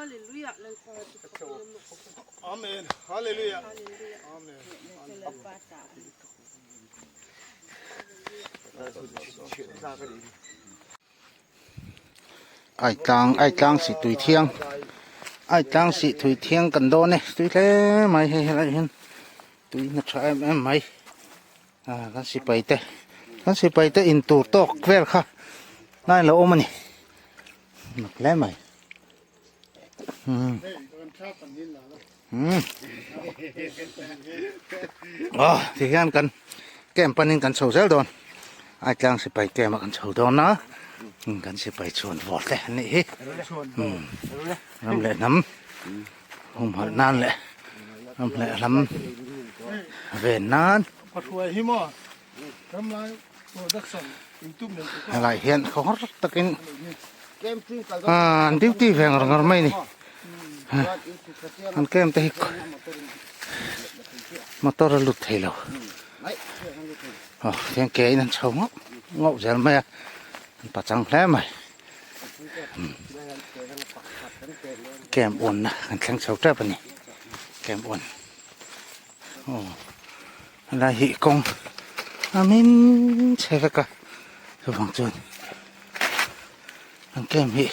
Hallelujah Lalpa chu fak in awm rawh se. Amen. Hallelujah. Hallelujah. Amen. Lalpa ta a ni. Ai tlang ai tlang sih tui thiang ai tlang sih tui thiang kan dawn e tui hle mai hei helai hian tui na tha em em mai ah kan sipai te kan sipai te in tur tawk vel kha lai lo awm a ni mak hle mai umm umm aw ti hian kan camp panin kan chho zel dawn ai tlang sipai camp ah kan chho dawn a kan sipai chhuan vawr te an nih hi umm ram leh hnam humhalh nan leh ram leh hnam ven nan helai hian khawhar takin an duty ve ngar ngar mai a ni an camp te hi motor a lut thei lo aw tiang ke in an chho ngauh ngauh zel mai a an pachang hle mai camp uanna kan thleng chho tep a ni camp uan aw. Helai hi kawng a min chhe vek a chuvang chuan an camp hi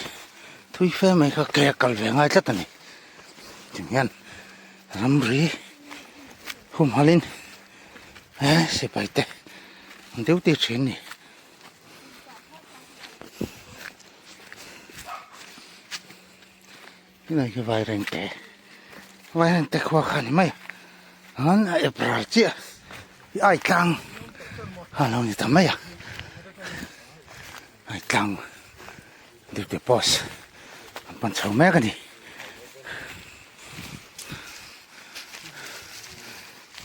thui fe mai kha ke a kal ve ngai tlat a ni tiang hian ramri humhalh in he sipai te an duty thin a ni. Helai hi Vairengte Vairengte khua kha ni mai a an a ep ral chiah i ai tlang a lo ni ta mai a ai tlang duty post an pan chho mek a ni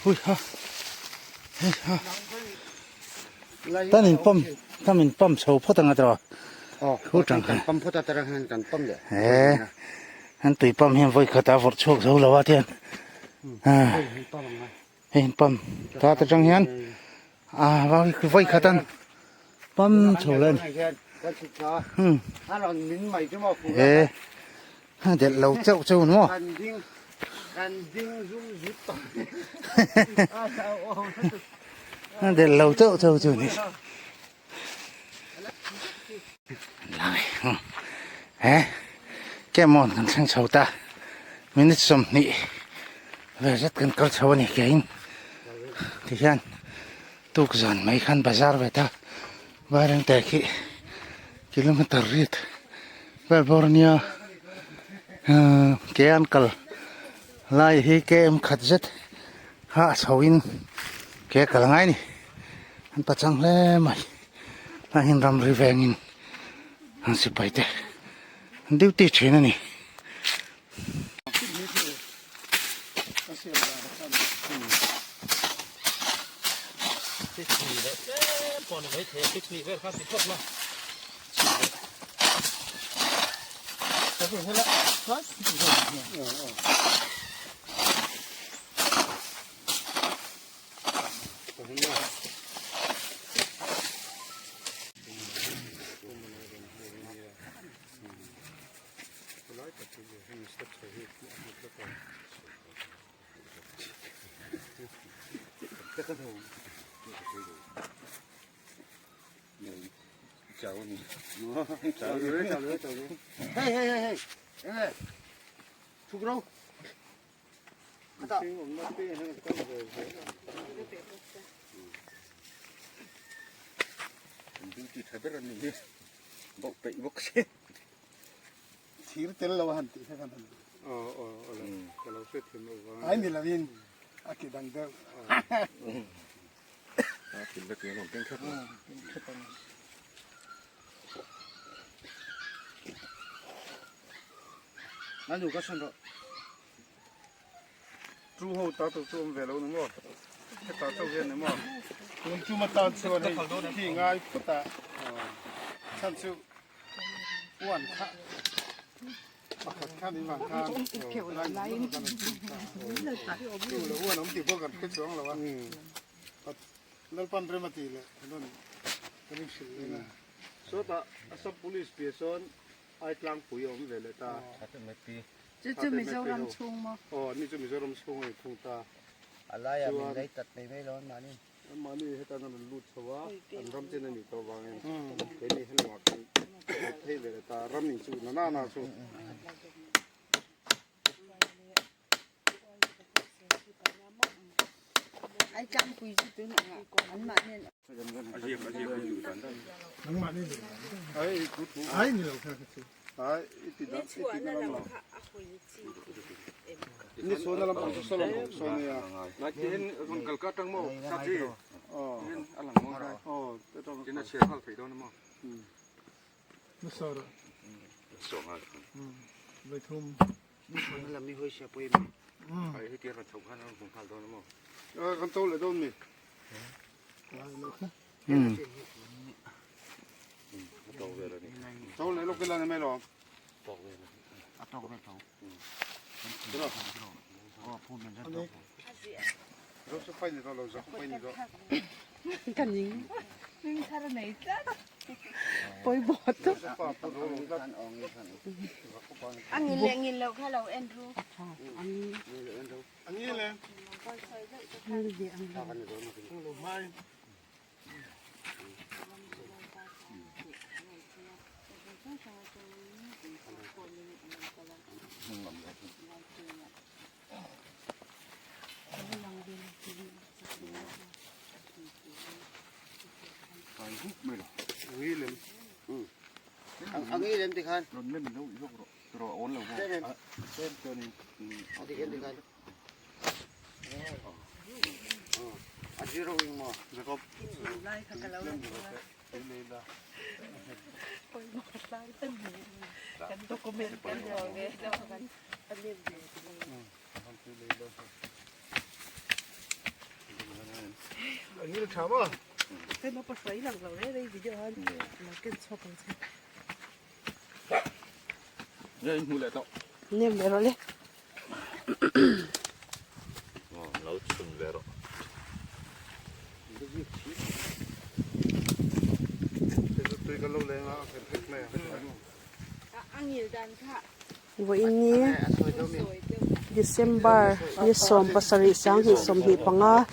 hui ha hei ha Tan in pump tam in pump chho phawt anga tawh khu tang khan pump phawt a tarang hian kan pump leh he an tui pump hian vawi khat a vawrh chhuak zo lo a tian hei in pump ta ta tang hian a vawi khat an pump chho le he delh lo chauh chauh ni maw delh lo chauh chauh chu ni lai he kemawn kan thleng chho ta minute 20 vel zet kan kal chho a ni keiin tihian tukzan mai khan bazar ve ta Vairengte khi kilometer riat vel bawr ania ke an kal lai hi km khat zet kha a chho in ke a kal ngai a ni an pachang hle mai a hin ramri vengin an sipai te an duty thin a ni. Hey hey hey hey hey chhuk ro duty tha ber ani hi bawk peih bawk si thir tel lo a han tih kha kan han ai ni lovin a ki dang deuh Nan u ka chhan rawh. Chu ho ta tur chu awm ve lo ni maw? Heta chauh hian ni maw? Tun tum atan chuan hei khi ngai phut a chhan chu uan kha pakhat khan in vang khan chu leh uan awm tih pawh kan hre chuang lo a Lalpan rem a tih leh kan rawn kan inhrilh leng a. Sawtah Assam Police piah sawn. Aitlangpui a awm ve leh ta. Chu chu Mizoram chhung maw? Aw, ni chu Mizoram chhung a inthung ta. A laiah min lei tat mai mai lo an mahni. An mahni hetan an rawn lut chho a, an ram chen a nih tawh vangin keini helamah kan awp phei ve leh ta. Ram in chu na na na chu. Kan to leh dawn mi. To leh lawk ila ni mai lo. Nem leh rawh le. Vawiin ni December ni 17 2025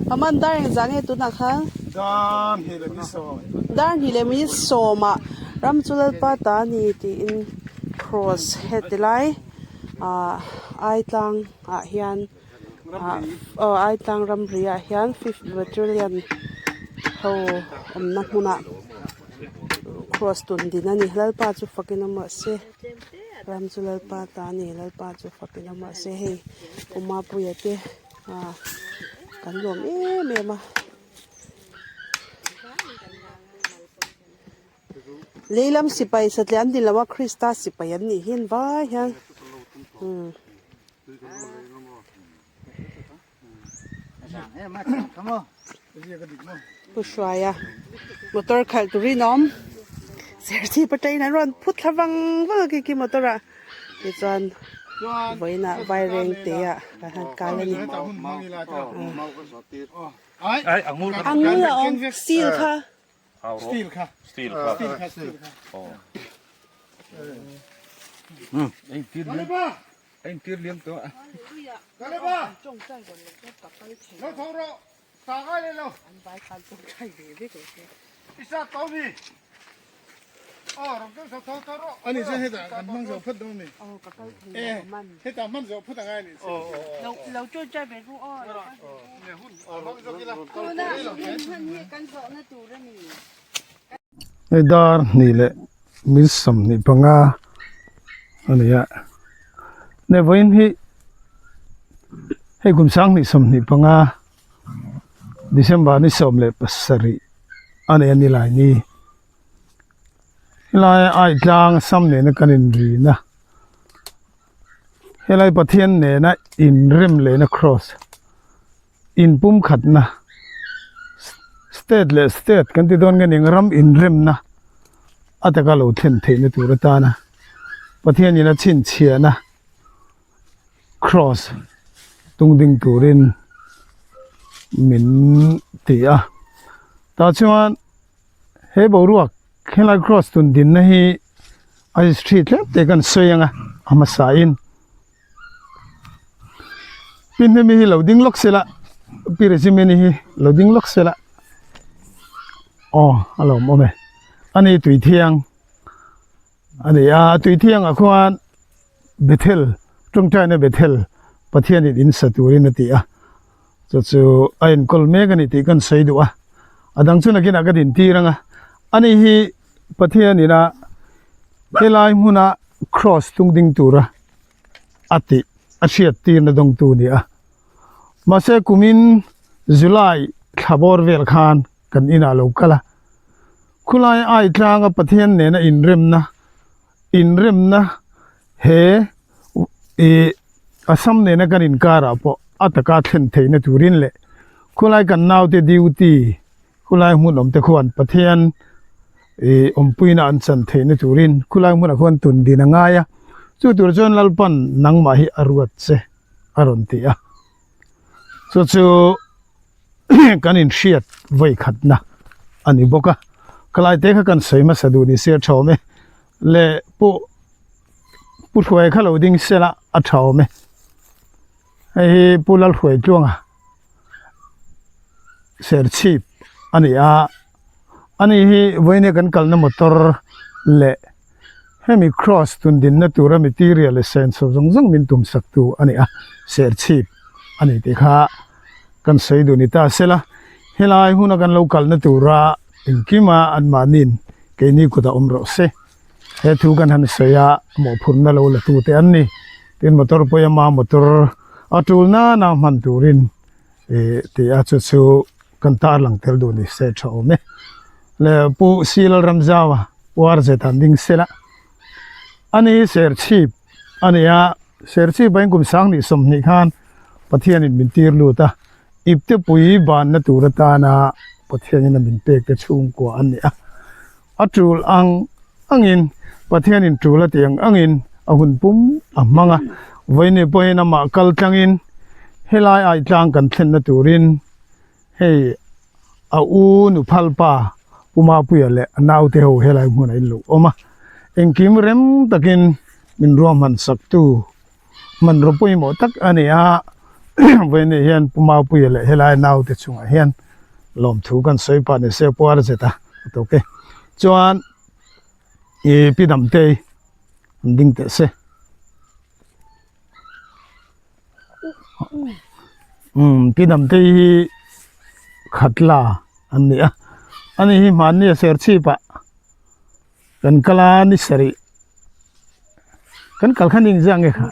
Paman dar engzah nge tunah khan dar hnih leh minute sawmah ram chu Lalpa ta a ni tiin cross heti lai ah Aitlang ah hian ah aw Aitlang ramri ah hian fifth battalion ho awmna hmunah cross tun din a ni Lalpa chu fakin awm rawh se ram chu Lalpa ta a ni Lalpa chu fakin awm rawh se hei Pu Mapuia te ah kan lawm em em a. Leilam sipai satliah an ni lo a Krista sipai an nih hi an vai hian umm. Pu Hruaia motor khalh turin a awm serchhip atangin an rawn phut thla vang vang a khi motor ah tichuan vawiinah vairengte ah kan han kal a ni. Angul a awm steel kha. Steel kha. Steel kha. Steel kha steel kha. Oh. Ein tir ein tir liam to. Kaleba. Lo tho ro. Ta ngai le lo. An vai khan tawngtai ve vek lo se. Isa to mi. Oh, rong tho tho tho ro. Ani che heta kan hmang zo phut dong ni. Oh, ka kal thei lo man. Heta man zo phut angai ni. Oh, oh. Lo lo tawngtai ve ru aw. Ne hun. Oh, zo kila. Tuna hun hi kan zawhna tur a ni. Hei dar hnih leh mil 25 a ni a ne vawiin hi hei kum 2025 December ni 17 a nei a ni lai ni helai Aitlang sam nena kan inrin a helai Pathian nena inrem lehna cross. Inpumkhatna, State leh state kan ti dawn nge ning ram inremna a taka lo thlen theihna tur atana Pathianin a chhinchhiahna cross tung ding turin min ti a. Tah chuan. He boruak helai cross tun dinna hi a history tlem te kan sawi ang a, a hmasa in. Pi Hnemi hi lo ding lawk se la, Pi Regimeni hi lo ding lawk se la. Aw a lawmawm e. Ani tui thiang a ni a, tui thiangah khuan Bethel, tawngtaina Bethel Pathianin in sa turin a ti a, chu chu a enkawl mek a ni tih kan sawi duh a, a dang chu nakinah ka din tir ang a, ani hi Pathianin a helai hmuna Kraws tung ding tura a tih a hriat tirna dawngtu a ni a, mahse kumin July thla bawr vel khan kan inah lo kal a, khulai ai tlanga Pathian nena inremna Inremna he ih Assam nena kan inkarah pawh a taka thlen theihna turin leh khulai kan naute duty khulai hmun awmte khuan Pathian ih awmpuina an chan theihna turin khulai hmunah khuan tun din a ngai a, chu tur chuan Lalpan nangmah hi a ruat che a rawn ti a, chu chu. kan inhriat vawi khatna a ni bawk a khalai te kha kan sawi hmasa duh ni se a tha awm e le pawh pu hruai kha lo ding sela a tha awm e hei hi pu Lalhruai tluanga serchhip a ni a ani hi vawiin kan kalna motor leh hemi cross tun dinna tura material leh senso zawng zawng min tum sak tu a ni a serchhip a ni tih kha. Kan sawi duh ni ta sela, helai huna kan lo kalna tura engkima anmahniin keini kutah awm rawh se. He thu kan han sawi a, mawhphurhna lo la tute an ni. Tin, motor pawimawh motor a tul nana hman turin ih tih a chu chu kan tarlang tel duh ni se tha awm e. Le Pu Silal Ramzaua uar zet an ding sela, ani serchhip a ni a. Serchhip a inkum 20 20 khan Pathianin min tir lut a, iptepui banna tur atana Pathianin a min pek te chhungkua an ni a. A tul ang angin, Pathianin tul a tih ang angin a hun pum a hmang a. Vawiini pawhin amah kal tlangin helai aitlang kan thlenna turin hei a u Nuphalpa Pu Mapuia leh a naute ho helai hmunah in lo awm a. Engkim rem takin min ruahman saktu hmanraw pawimawh tak a ni a, vawiin hian Pu Maupuia leh helai naute chungah hian lawmthu kan sawi pah ni se puar zet a a tawk e. Chuan ih Pi Damtei an ding teh se. Umm Pi Damtei hi khatla an ni a, ani hi hmanni a serchhip ah. Kan kal a ni sarih kan kal kha ning zia nge kha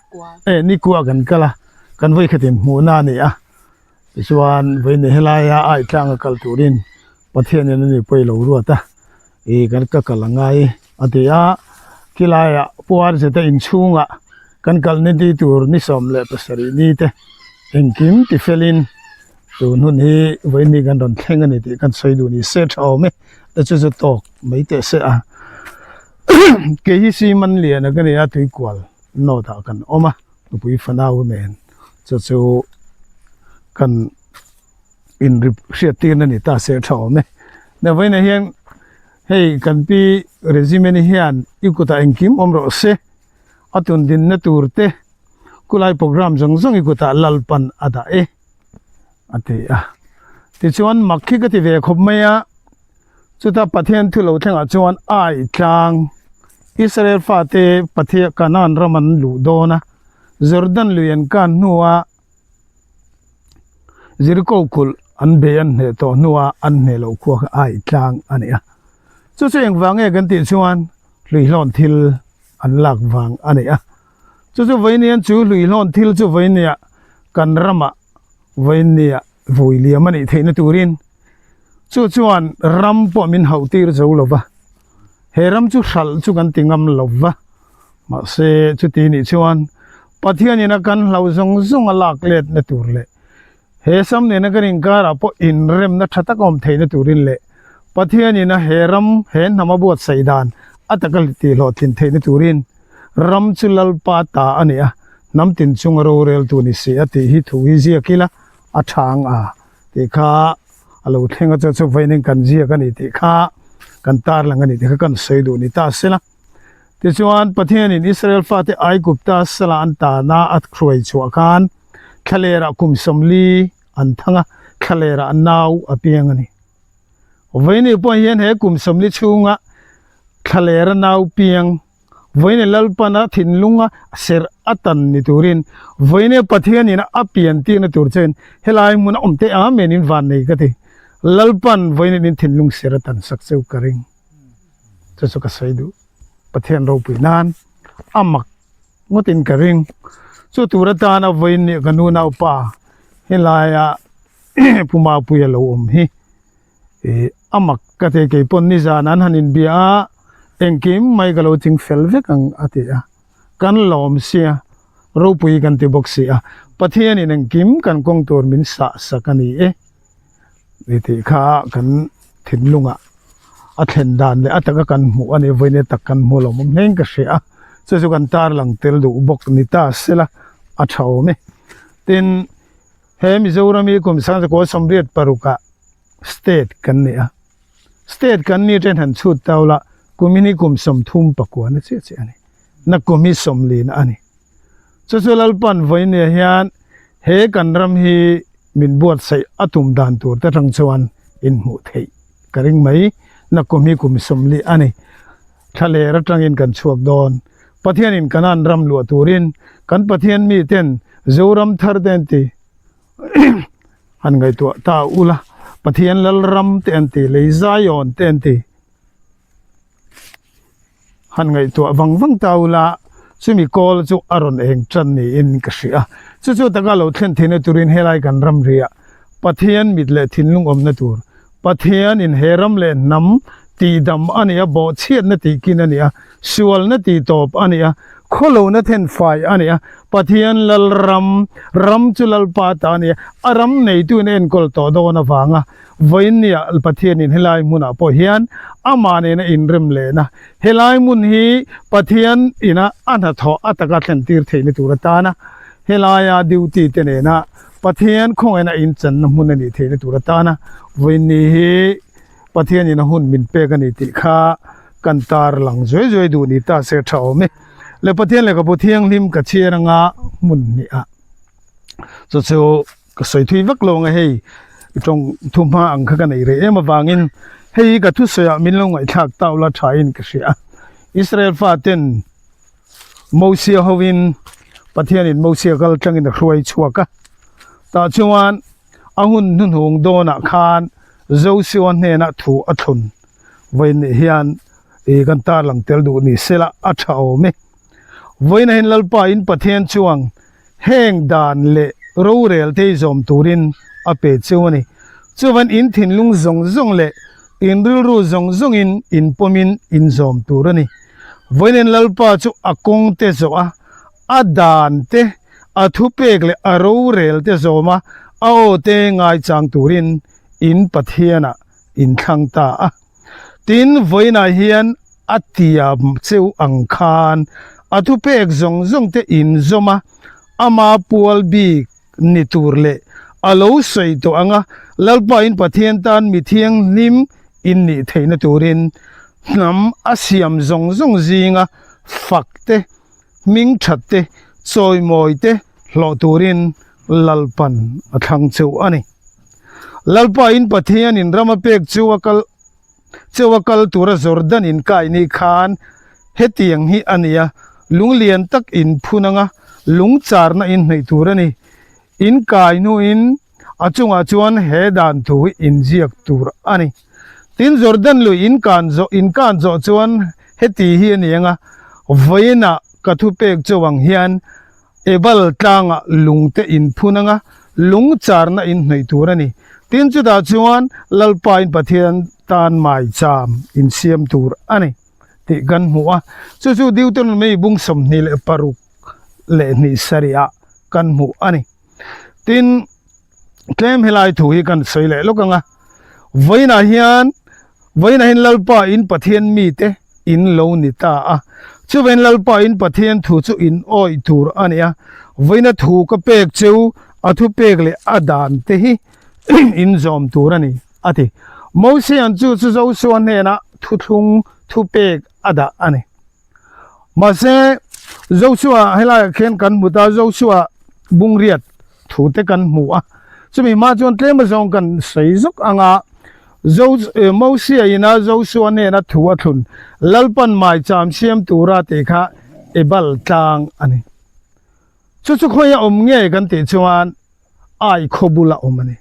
e ni kua kan kal a kan vawi khatin hmuhna a ni a tichuan vawi ni helaia ai tlanga kal turin Pathianin a ni pawh i lo ruat a ih kan ka kal angai a ti a khilaiah puar zeta inchhungah kan kalna ni tur ni 17 ni te engkim tifelin Tun hun hi vawiin ni kan rawn thleng a ni tih kan sawi duh ni se tha awm e te chu chu tawk mai teh se a kei hi Siman Liana ka ni a tuikual note ah kan awm a nupui fanau nen chu chu kan in ri hriat tirna ni ta se tha awm e ne vawiin ah hian hei kan pi resume ni hian i kutah engkim awm rawh se a tun dinna tur te Khulai program zawng zawng i kutah Lalpan a dah e, a ti a. Tichuan mak khi ka ti ve khawp mai a, chuta Pathian thu lo thlengah chuan ai tlang Israel fate Pathian Kanaan ram an luh dawn a, Jordan lui an kan hnua Jeriko kulh an bei an hneh tawh hnua an hneh loh khua kha ai tlang a ni a. Chu chu engvang nge kan tih chuan hluihlawn thil an lak vang a ni a. Chu chu vawiin chu hluihlawn thil chu vawinia kan ramah vawinia vui liam a nih theihna turin chu chuan ram pawh min hauh tir zo lo va, he ram chu hralh chu kan ti ngam lo va, mahse chuti nih chuan Pathianin a kan hlau zawng zawng a lak letna tur leh He sam nena kan inkarah pawh inremna tha tak a awm theihna turin leh Pathianin a he ram, he hnam a buatsaih dan a taka tihhlawhtlin theihna turin ram chu Lalpa ta a ni a, hnam tin chunga roreltu ni si a tih hi thu hi ziak ila a tha ang a tih kha a lo thleng a, chu chu vawiin kan ziak a ni tih kha. kan tarlang a ni tih kha kan sawi duh ni ta sela. Tichuan, Pathianin Israel fate Aigupta sala an tana a hruai chhuah khan thlalerah kum 40 an thang a, thlalerah nau a piang a ni. Vawiini pawh hian he kum 40 chhunga thlalera nau piang Vawiini Lalpana thinlunga serh a tan ni turin Vawiini Pathianin a pian tirna tur chuan helai hmun a awm teh amen in van nei ka ti. Lalpan Vawiini in thinlung serh a tan sak cheu ka ring. Chu chu ka sawi duh. Pathian ropui nan a mak ngawtin ka ring. Chu tur atana Vawiini ka nu naupa helaia Pu Mapuia lo awm hi. Ih a mak ka ti kei pawn nizan an han inbia a, engkim mai ka lo ching fel vek ang a ti a, kan lawm sia, ropui kan ti bawk si a, Pathianin engkim kan kawng tur min sah sak a ni e ni tih kha kan thinlungah a thlen dan leh a taka kan hmuh a ni, vawiin tak kan hmu lawm awm hleng ka hria a, chu chu kan tarlang tel duh bawk ni ta sela a tha awm e. Tin. He Mizoram hi kum 1986 ah state kan ni a, state kan ni ṭhen han chhut tau la kumin hi kum 39 na chiah chiah a ni, na kum hi 40 na a ni. Chu chu Lalpan vawinia hian he kan ram hi min buatsaih a tum dan tur te ṭang chuan inhmuh theih ka ring mai, na kum hi kum 40 a ni. Thlaler aṭangin kan chhuak dawn. Pathianin Kanaan ram luah turin kan Pathian miten Zoram thar te an ti han ngaihtuah ta ula, Pathian Lalram te an ti, lei Zion te an ti han ngaihtuah vang vang ta ula, chumi kawl chu a rawn eng tan niin ka hria. Chu chu taka lo thlen theihna turin helai kan ramriah Pathian mit leh thinlung awmna tur Pathianin he ram leh hnam tihdam a ni a, bawhchhiatna tihkin a ni a, sualna tihtawp a ni a, khawlohna thenfai a ni a, Pathian Lalram, ram chu Lalpa ta a ni a, a ram neituin a enkawl tawh dawn avanga vawiinniah Pathianin helai hmunah pawh hian amah nena inrem lehna, helai hmun hi Pathian ina a hnathawh a taka thlentir theihna tur atana helaia duty te nena Pathian khawngaihna inchanna hmun a nih theihna tur atana vawiinni hi Pathianin a hun min pek a ni tih kha kan tar lang zuai zuai duh ni ta se tha awm e. Le Pathian lehkhabu thianghlim ka chhiar anga hmun hnih ah chu chu ka sawi thui vak lo ang a hei tawng thu hma ang kha ka neih reh em avangin hei hi ka thusawi ah min lo ngaihthlak tau la tha in ka hria a. Israel faten Mosia hovin Pathianin Mosia kal tlangin a hruai chhuak a, tah chuan a hun hnuhnung dawnah khan Joshua hnenah thu a thlun vawiin hian ih kan tarlang tel duh ni sela a tha awm e. Vawiinah hian Lalpa in Pathian chuang heng dan leh rorel te hi zawm turin a pe cheu a ni. Chuvan in thinlung zawng zawng leh in rilru zawng zawngin in pawmin in zawm tur a ni. Vawiin Lalpa chu a kawng te zawh a, a dan te, a thupek leh a rorel te zawm a, a aw te ngaichang turin in Pathianah in thlang ta a. Tin, vawiinah hian a tiam cheu ang khan a thupek zawng zawng te in zawm a, ama pual bik ni tur leh a lo sawi tawh ang a, Lalpa in Pathian tan mi thianghlim in nih theihna turin hnam a siam zawng zawng zinga fak te, hming that te, chawimawi te hlawh turin Lalpan a thlang cheu a ni. Lalpa in Pathian in ram a pek chu a kal cheu a kal tura Jordan in kai ni khan hetiang hi a ni a, lung lian tak in phun anga lung charna in hnaih tur a ni. In kai hnuin a chungah chuan he dan thu hi in ziak tur a ni. Tin, Jordan lui in kan zawh in kan zawh chuan heti hi a ni anga, vawiinah ka thupek chauh ang hian Ebal tlangah lungte in phun anga lung charna in hnawih tur a ni. Tin, chutah chuan Lalpa in Pathian tan maicham in siam tur a ni tih kan hmu a. Chu chu Deuteronomy bung 26 leh hnih sarihah kan hmu a ni. Tin, tlem helai thu hi kan sawi leh lawk ang a, vawiinah hian vawiinah hian Lalpa in Pathian mite in lo ni ta a, chuvain Lalpa in Pathian thu chu in awih tur a ni a, vawiina thu ka pek cheu a thu pek leh a dan te hi in zawm tur a ni a ti. Mosian chu chu Joshua hnenah. thuthlung thupek a dah a ni. Mahse, Joshua helaiah khian kan hmu ta, Joshua bungriat thu te kan hmu a. Chumi hma chuan tlem azawng kan sawi zawk ang a, Mosia ina Joshua hnena thu a thlun, Lalpan maicham siam tura tih kha Ebal tlang a ni. Chu chu khawi a awm nge kan tih chuan Ai khaw bula awm a ni.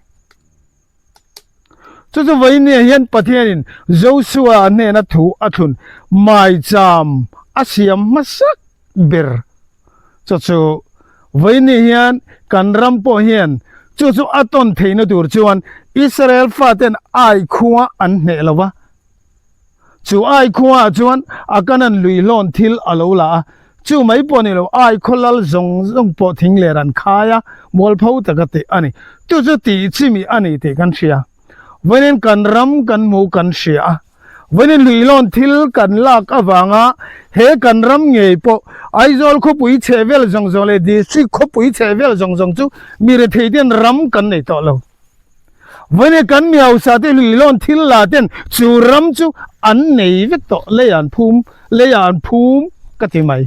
Chu chu vawinia hian Pathianin Joshua hnena thu a thlun maicham a siam hmasak ber. Chu chu vawinia hian kan ram pawh hian chu chu a tawn theihna tur chuan Israel faten Ai khua an hneh lo va. Chu Ai khuaah chuan a Kanan lui hlawn thil a lo la a, chu mai pawh ni lo Ai khaw lal zawng zawng pawh thing ler an khai a, mualpho taka tih a ni. Chu chu tih chimi a ni tih kan hria. Vawiin kan ram kan hmu kan hria a, vawiin lui hlawn thil kan lak avanga he kan ram ngei pawh Aizawl khawpui chhehvel zawng zawng leh District khawpui chhehvel zawng zawng chu mi rethei ten ram kan nei tawh lo. Vawiin kan mi hausa te lui lawn thil la ten chu ram chu an nei vek tawh lei an phum lei ah an phum ka ti mai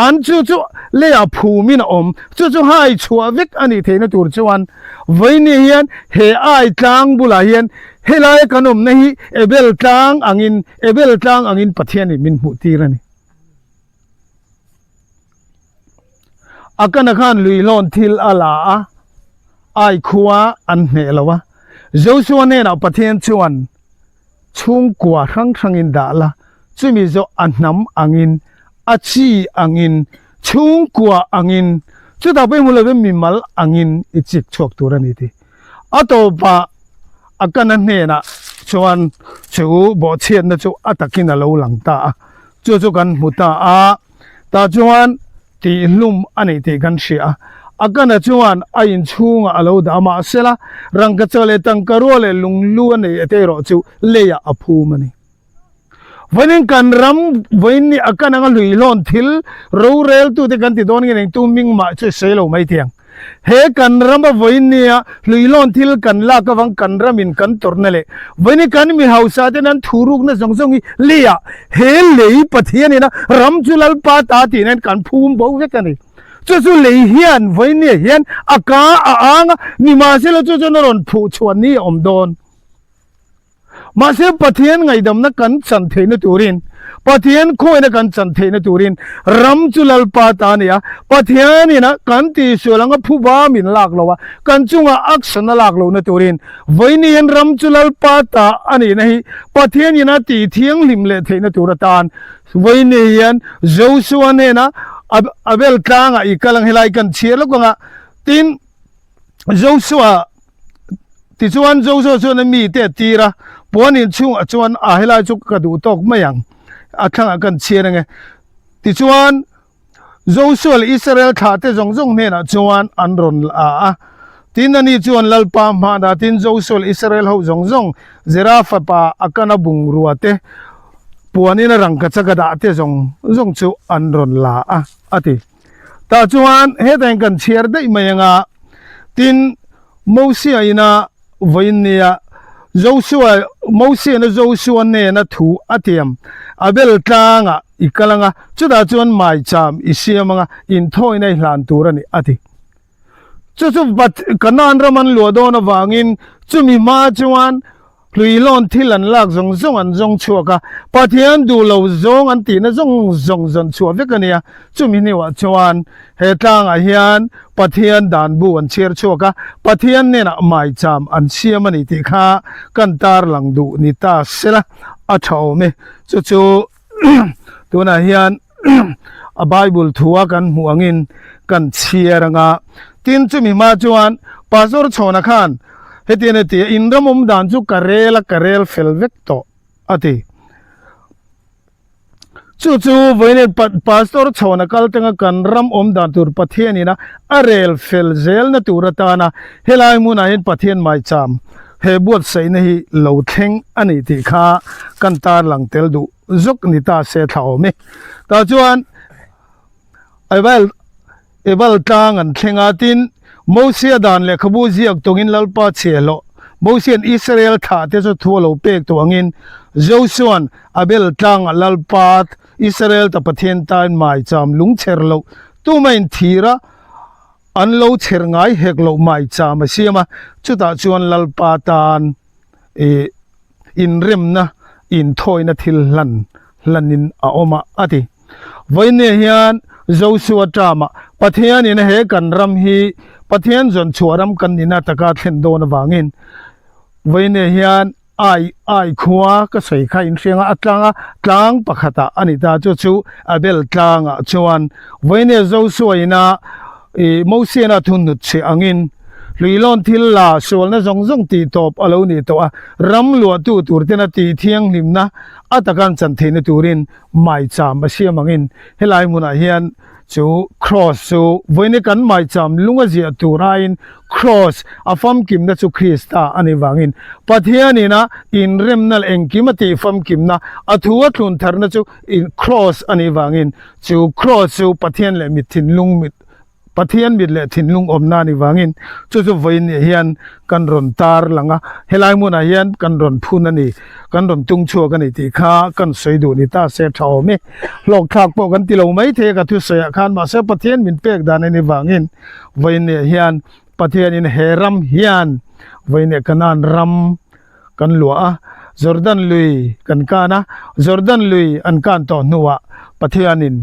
an chu chu lei ah phum in a awm chu chu hai chhuah vek a nih theihna tur chuan vawiin hian he ai tlang bulah hian helai kan awmna hi Ebel tlang angin Ebel tlang angin Pathian in min hmuh tir a ni. A kana khan lui hlawn thil a la a, Ai khua an hneh lo a. Joshua hnenah Pathian chuan, Chhungkua hrang hrangin dah la, chumi zawh a hnam angin, a chi angin, chhungkua angin, chutah pawh i hmu lovin mimal angin i chik chhuak tur a ni ti. A tawpah a kana hnenah chuan chu bawhchhiatna chu a takin a lo lang ta a. Chu chu kan hmu ta a, tah chuan tihhlum a nih tih kan hria a. Akana chuan a inchhungah a lo dah a, mahsela rangkachak leh tangkarua leh lunglu a nei te erawh chu leiah a phum a ni. Vawiin kan ram vawiin ni Akan anga hluihlawn thil roreltute kan ti dawn nge eng tu hming mah chu i sawi lo mai thei ang. He kan rama vawiin nia hluihlawn thil kan lak avang kan ramin kan tawrhna leh vawiin kan mi hausa ten an thurukna zawng zawng hi leiah he lei Pathian ina ram chu Lalpa ta tih nen kan phum bo vek a ni. Chu chu lei hian vawiin nia hian a ka a ang a, nimahsela chu chuan a rawn phuh chhuah ni a awm dawn. Mahse Pathian ngaihdamna kan chan theihna turin, Pathian khawina kan chan theihna turin ram chu Lalpa ta a ni a, Pathianin a kan tihsual anga phuba min lak lo a, kan chunga action a lak lohna turin vawiin hian ram chu Lalpa ta a nihna hi Pathianin a tih thianghlim leh theihna tur atan vawiin hian Joshua hnena Abel tlangah i kal ang helai kan chhiar lawk anga tin Joshua Tichuan Joshua chuan a mite a tir a, puan inchhungah chuan a helai chu ka duh tawk mai ang, a thlangah kan chhiar ange. Tichuan Joshua leh Israel thlahte zawng zawng hnenah chuan an rawn la a. Tin ani chuan Lalpa hmanah tin Joshua leh Israel ho zawng zawng Zera fapa Akana bungrua te, puanin a rangkachak a dah te zawng zawng chu an rawn la a, a ti. Tah chuan hetah hian kan chhiar daih mai anga, tin Mosia ina vawiin nia Joshua, Mosia ina Joshua nena thu a tiam, Abel tlangah i kal anga, chutah chuan maicham i siam anga, inthawina i hlan tur a ni, a ti. Chu chu Kanaan ram an luah dawn avangin chumi hma chuan Hluihlawn thil an lak zawng zawng an zawng chhuak a, Pathian duh lo zawng an tihna zawng zawng zawn chhuah vek a nia. Chumi hnuah chuan he tlangah hian Pathian dan bu an chhiar chhuak a, Pathian hnenah maicham an siam a ni tih kha kan tarlang duh ni ta sela a tha awm e. Chu chu tunah hian a Bible thua kan hmuh angin kan chhiar anga tin chumi hma chuan Pastor Chhawna khan hetiang a ti a in ram awm dan chu ka rel a ka rel fel vek tawh a ti chu chu vawiin Pastor Chhawna kal tanga kan ram awm dan tur Pathian ina a rel fel zelna tur atana helai hmunah hian Pathian maicham he buatsaihna hi lo thleng a ni tih kha kan tarlang tel duh Zuk ni ta se thla awm e. Tah chuan Ebal Ebal tlang an thleng a, tin Mosia dan lehkhabu ziak tawngin Lalpa chhiahhlawh Mosia'n Israel thlahte chu thu a lo pek tawh angin, Josua'n Abel tlangah Lalpa Israel ta Pathian tain maicham lungchher loh tumain thir a an lo chher ngai hek loh maicham a siam a, chutah chuan Lalpa tan i inremna inthawina thil hlan hlanin a awm a, a ti. Vawinia hian Joshua term-ah Pathianin he kan ram hi Pathian zawn chhuah ram kan nihna taka thlen dawn avangin vawinia hian Ai Ai khua ka sawi kha inhrianga a tlanga tlang pakhatah a ni ta chu chu Abel tlangah chuan vawinia Joshua ina i Mosiana thunhnut chhe angin hluilawn thil la sualna zawng zawng tih tawp a lo ni tawh a, ram luahtu tur tena tih thianghlimna a taka an chan theihna turin maicham a siam angin helai hmunah hian chu kraws chu vawiin kan maicham lung a ziah tur aiin kraws a famkimna chu Krista a nih vangin Pathianin a inremna leh engkim a tih famkimna a thu a thlun tharna chu kraws a nih vangin chu kraws chu Pathian leh mit thinlung mit Pathian mit leh thinlung awmna a nih vangin chu chu vawiin hian kan rawn tar lang a, helai hmunah hian kan rawn phun a ni, kan rawn tung chhuak a ni tih kha kan sawi duh ni ta se tha awm e. Hlawkthlak pawh kan ti lo mai thei a ka thusawiah khan mahse Pathian min pek dan a nih vangin vawiin hian Pathianin he ram hian vawiin Kanaan ram kan luah a, Jordan lui kan kan a, Jordan lui an kan tawh hnuah Pathianin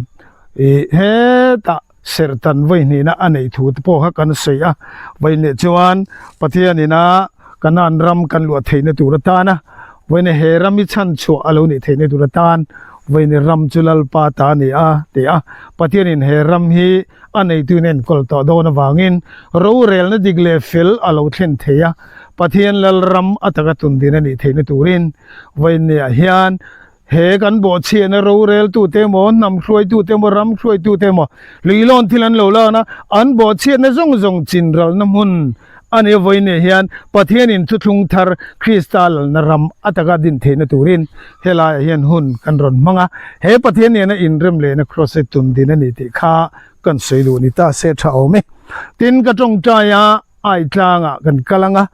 ih hetah serhtan vawi hnihna a neih thu te pawh kha kan sawi a, vawi leh chuan Pathianin a Kanaan ram kan luah theihna tur atana vawiin he ram hi chhanchhuah a lo nih theihna tur atan vawiin ram chu Lalpa ta a ni a ti a, Pathianin he ram hi a neituin a enkawl tawh dawn avangin rorelna dik leh fel a lo thlen thei a, Pathian Lalram a taka tundin a nih theihna turin vawiinniah hian he kan bawhchhiahna roreltute emaw, hnam hruaitute emaw, ram hruaitute emaw luilawn thil an lo lan a, an bawhchhiatna zawng zawng chinralna hmun a nia vawiinniah hian Pathianin thuthlung thar Krista lalna ram a taka din theihna turin helaiah hian hun kan rawn hmang a, he Pathian nena inrem lehna kraws hi tundin a ni tih kha kan sawi duh ni ta se tha awm e. Tin, ka tawngtai a. Aitlangah kan kal ang a,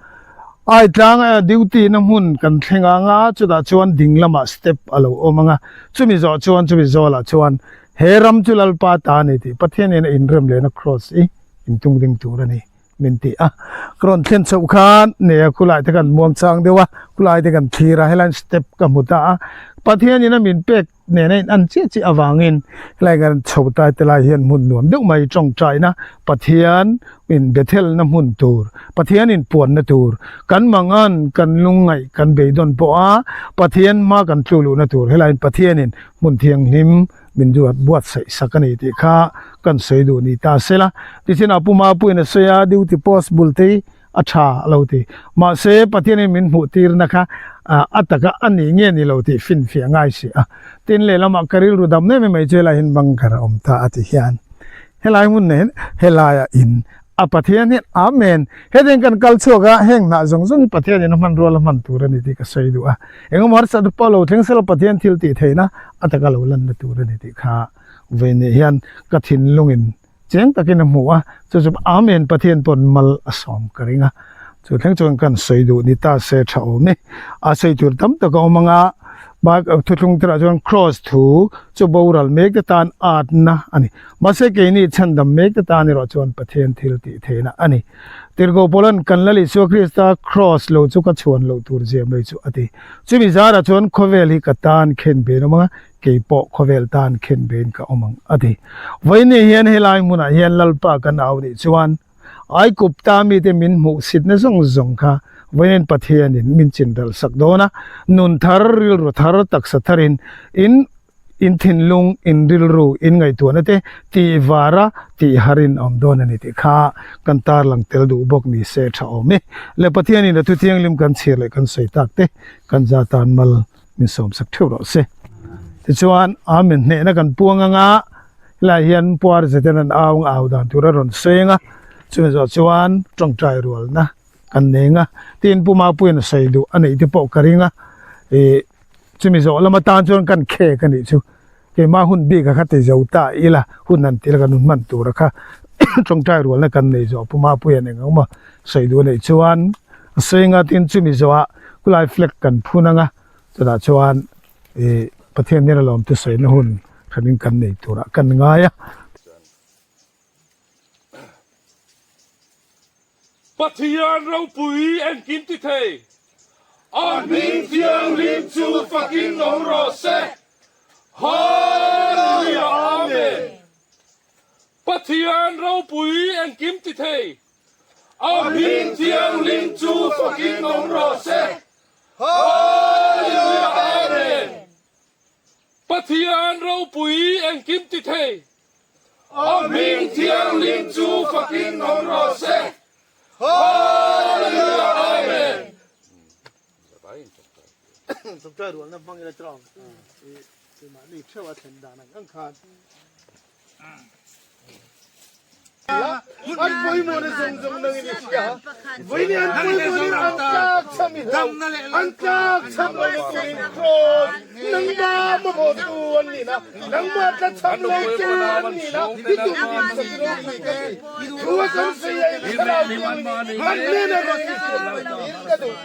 Aitlanga duty na hmun kan thleng ang a, chutah chuan ding lamah step a lo awm ang a, chumi zawh chuan chumi zawlah chuan he ram chu Lalpa ta a ni tih Pathianin a inrem lehna kraws hi intung ding tur a ni min ti a. Ka rawn thlen chhoh khan nea khulai te kan muang chang deuh a, khulai te kan thlir a, helaiin step ka hmu ta a, Pathianin a min pek nena in an chiah chiah avangin helai kan chho tai te lai hian hmun nuam deuh mai tawngtaina Pathian in Bethelna hmun tur Pathian in puanna tur kan mangan kan lungngaih kan beidawn pawh a Pathian hma kan tlu luhna tur helaiin Pathian in hmun thianghlim min duat buatsaih sak a ni tih kha kan sawi duh ni ta sela tichin a puma puiin a sawi a duty post bul te hi a tha a lo ti. Mahse, Pathianin min hmuh tirna kha a taka a ni nge ni lo tih finfiah ngai si a. Tin, lehlamah ka rilru dam em em mai chu helai hian bunker a awm ta a ti hian helai hmun nen helaia in a Pathian hian Amen. Hetiang kan kal chhuak a, heng hnah zawng zawng hi Pathianin a hman rual a hman tur a ni tih ka sawi duh a. Engemaw harsat pawh lo thleng sela Pathian thil tih theihna a taka lo lanna tur a ni tih kha vawiin hian ka thinlungin Cheng takin a hmu a, chu chu Amen Pathian pawn mal a sawm ka ring a, chu thleng chuan kan sawi duh ni ta se tha awm e. A sawi tur tam tak a awm ang a, Bible thuthlung terah chuan Kraws thu chu boral mek te tan atna a ni. Mahse keini chhandam mek te tan erawh chuan Pathian thil tih theihna a ni. Tirhkoh Paula'n kan Lal Isua Krista Kraws lo chu ka chhuan loh tur zia mai chu a ti. Chumi zarah chuan khawvel hi ka tan khen ben awm ang a, Kei pawh khawvel tan khen vein ka awm ang, a ti. Vawiin hian helai hmunah hian Lalpa kan au nih chuan Aigupta mite min hmuhsitna zawng zawng kha vawiin Pathianin min chinral sak dawn a, nun thar, rilru thar, taksa tharin in in thinlung, in rilru, in ngaihtuahna te tih vara tih harin a awm dawn a ni tih kha kan tarlang tel duh bawk ni se tha awm e. Le Pathianin a thu thianghlim kan chhir leh kan sawi tak te kan za tan mal min sawmsak theuh rawh se. Tichuan, Amen hnehna kan puang anga helai hian puar zeten an au ang au dan tur a rawn sawi anga chumi zawh chuan tawngtai rualna kan nei anga tin Pu Mapuiin a sawi duh a neih te pawh ka ring a ih chumi zawh lam atan chuan kan khek a nih chu keimah hun bik a kha ti zo ta ila hun han tila kan hun hman tur a kha tawngtai rualna kan nei zawh Pu Mapuiin eng ang maw sawi duh a neih chuan. a sawi anga tin chumi zawhah khulai flag kan phun anga chutah chuan ih Pathian hian a lawm te sawina hun hranin kan nei turah kan ngai a. Pathian ropui engkim ti thei, a hming thianghlim chu fakin awm rawh se. Hallelujah Amen. Pathian ropui engkim ti thei, a hming thianghlim chu fakin awm rawh se. Hallelujah Amen. Pathian ropui engkim ti thei, A hming thianghlim chu fakin awm rawh se. Hallelujah Amen. Tawngtai rualna hmang ila tawng i mahni theuh a thlen dan ang ang khan. An pawimawhna zawng zawng nangin i hria. Vawiin an pawimawhnin an tlak cham i hlau. An tlak cham lo na turin Kraws nangmah mamawh tu an ni na, nangmah tla cham lo tu an ni na, i tum din sak ropui ka ti. Thu a kan sawi a in thlarau thianghlim an hnenah rawn i hriat mai tir ka duh.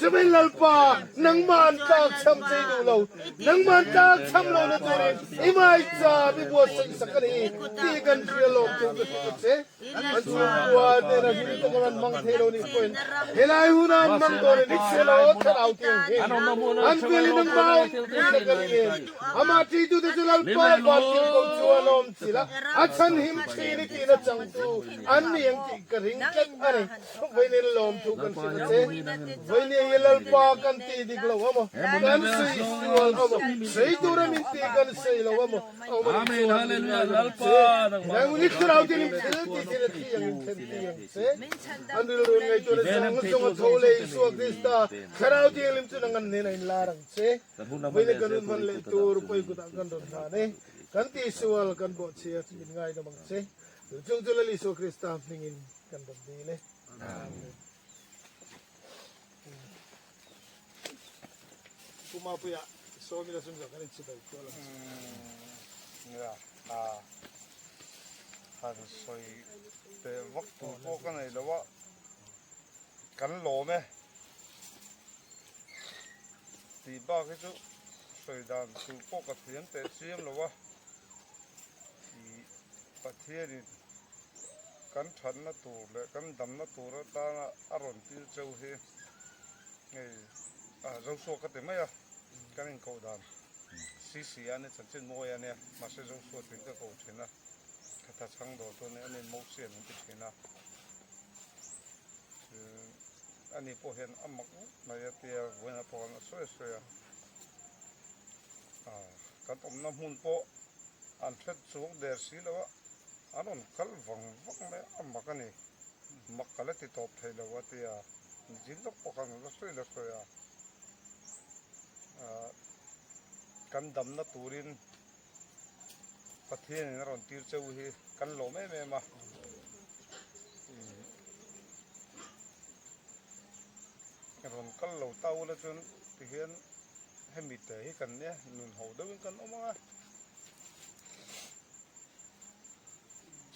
Chuvei Lalpa, nangmah an tlak cham chei duh lo. Nangmah an tlak cham lo na turin i maicham i buatsaih sak a ni tih kan hria lawm chu ka hrilh a che. An chhungkua hnenah hlim takin an hmang thei lo nih pawhin helai huna an hmang dawn in i hria lo thlarau tiang hian an velin nangmah awmpui na ka ring em. Amah ṭitute chu Lalpa vantirhkoh chu an awm chilh a, a chhanhim ṭhin i tihna changtu an ni ang tih ka ring tlat a ni. Vawiin lawmthu kan hrilh a che. Vawiin hi Lalpa kan tih dik lo a maw? Kan sawi sual a maw? Sawi tura min tih kan sawi lo a maw? A awm a nih chuan min ngaidam ang che. Helai hmun hi thlarau tin in thil tih thil a thi ang in thlen ti ang che. An rilru in ngaihtuahna zawng zawng a tho leh Isua Krista thlarau thianghlim chu nang an hnenah in lar ang che. Vawiin kan hun hman leh tur pawi kutah kan rawn hlan e. Kan tihsual kan bawhchhia chu min ngaidam ang che. Chung chu Lal Isua Krista hmingin Kan rawn dil e. Amen. Pu Mapuia, sawmila sum zawh kan inchibai kual ang che. Nia, a han sawi teh vak tur pawh ka nei lo a, kan lawm e tih bak hi chu sawi dan tur pawh ka thiam teh chiam lo a, ih Pathianin Kan thatna tur leh kan damna tur atana a rawn tir cheu hi hei a Joshua ka ti mai a, kan inkoh dan CC a nia chanchin mawi a nia, mahse Joshua tiin ka ko thin a, ka tha chhang dawr chu a nia, ani Mosia min ti thin a, ani pawh hian a mak ngawt mai a tia vawiinah pawh khan a sawi a sawi a, kan awmna hmun pawh an hret chuang der si lo a. An rawn kal vang vang mai a, a mak a ni. Mak ka la ti tawp thei lo a tia, nichin lawk pawh khan la sawi la sawi a. Ahh kan damna turin Pathianin a rawn tir cheu hi kan lawm em em a. Ih rawn kal lo ta ula chuan tihian hemi te hi kan nia nun ho deuhin kan awm ang a.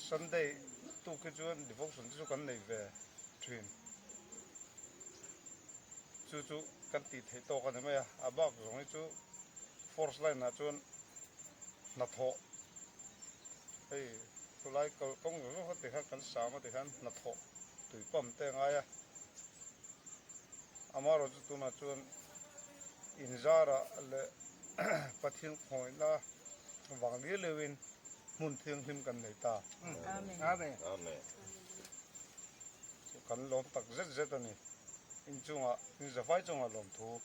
Sunday tuk hi chuan devotion te chu kan nei ve thin. Chu chu kan tih theih tawk a ni mai a, a bak zawng hi chu force line ah chuan hnathawh hei khulai kawng zawng zawng kha tikhan kan sam a tikhan hnathawh tui pump te a ngai a, amaherawhchu tunah chuan inzarah leh Pathian khawihna vang liau liauin hmun thianghlim kan nei ta. Amen. Kan lawm tak zet zet a ni. In chungah, in zavai chungah lawmthu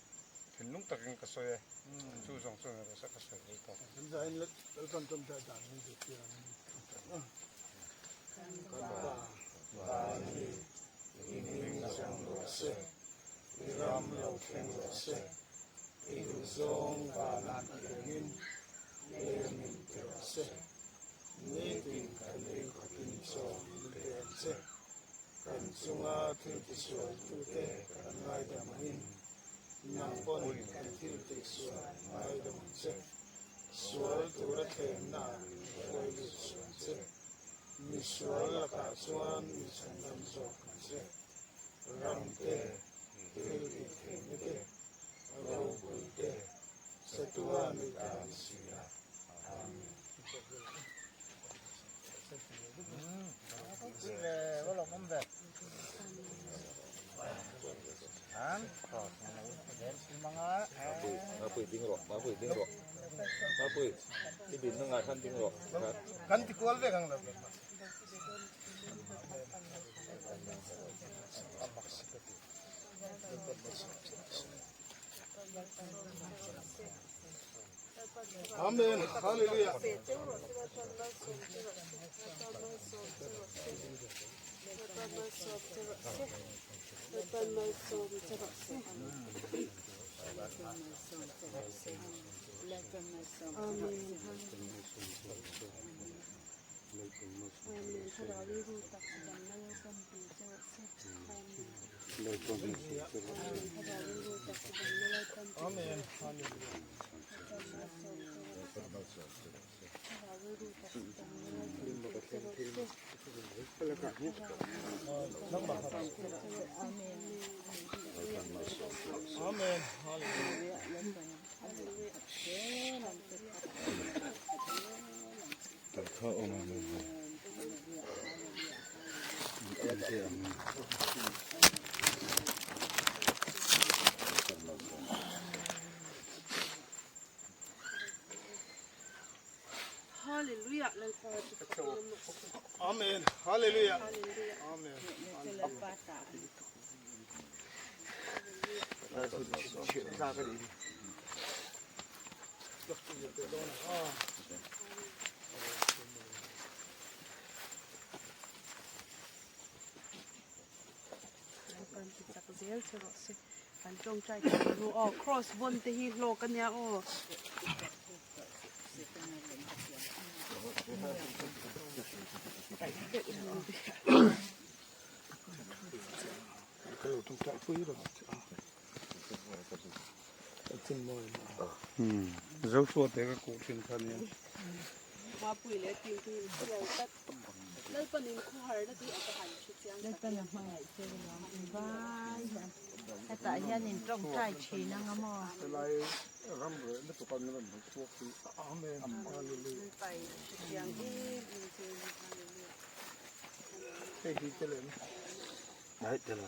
thinlung takin ka sawi e. Chu zawng chuan rasa ka sawi ve tawh. Kan zain Lalpan tawngtai dan min zirtir ang. Kan Pa, Van hi i hming chang rawh se, i ram lo thleng rawh se. I duhzawng vanah tiangin lem min ti rawh se. Nitin kan ei khawpin chaw min pe ang che. Kan chunga thil tisualtute kan ngaidam angin, nang pawn kan thil tihsual ngaidam ang che. Sual tura thlemnaah min hruai lut suh ang che. Misual lakah chuan mi chhandam zawk ang che. Ramte. chatuan i ta ni si a. Amen. Kan ti kual vek ang lo. Amen. Hallelujah. Amen. Amen. Hallelujah Lalpa chu Amen. Hallelujah. Amen. Lalpan ti chak zel che rawh se kan tawngtai thei ru aw cross vawn te hi hlawk ania aw. Zo suate ka ku thin kha nia. Mapui leh team te hi sial tlat Lalpan in khuhar na tih a ka han hre chiang tak Lalpan a hmangaih che lawm in vai hian hetah hian in tawngtai thin anga maw. Helai ram reh lutuk a min rawn hmu chhuak hi. Amen. Hallelujah. Lalpa in a hre chiang em em che ni. Hallelujah. Hei hi te leh. Ai te lo.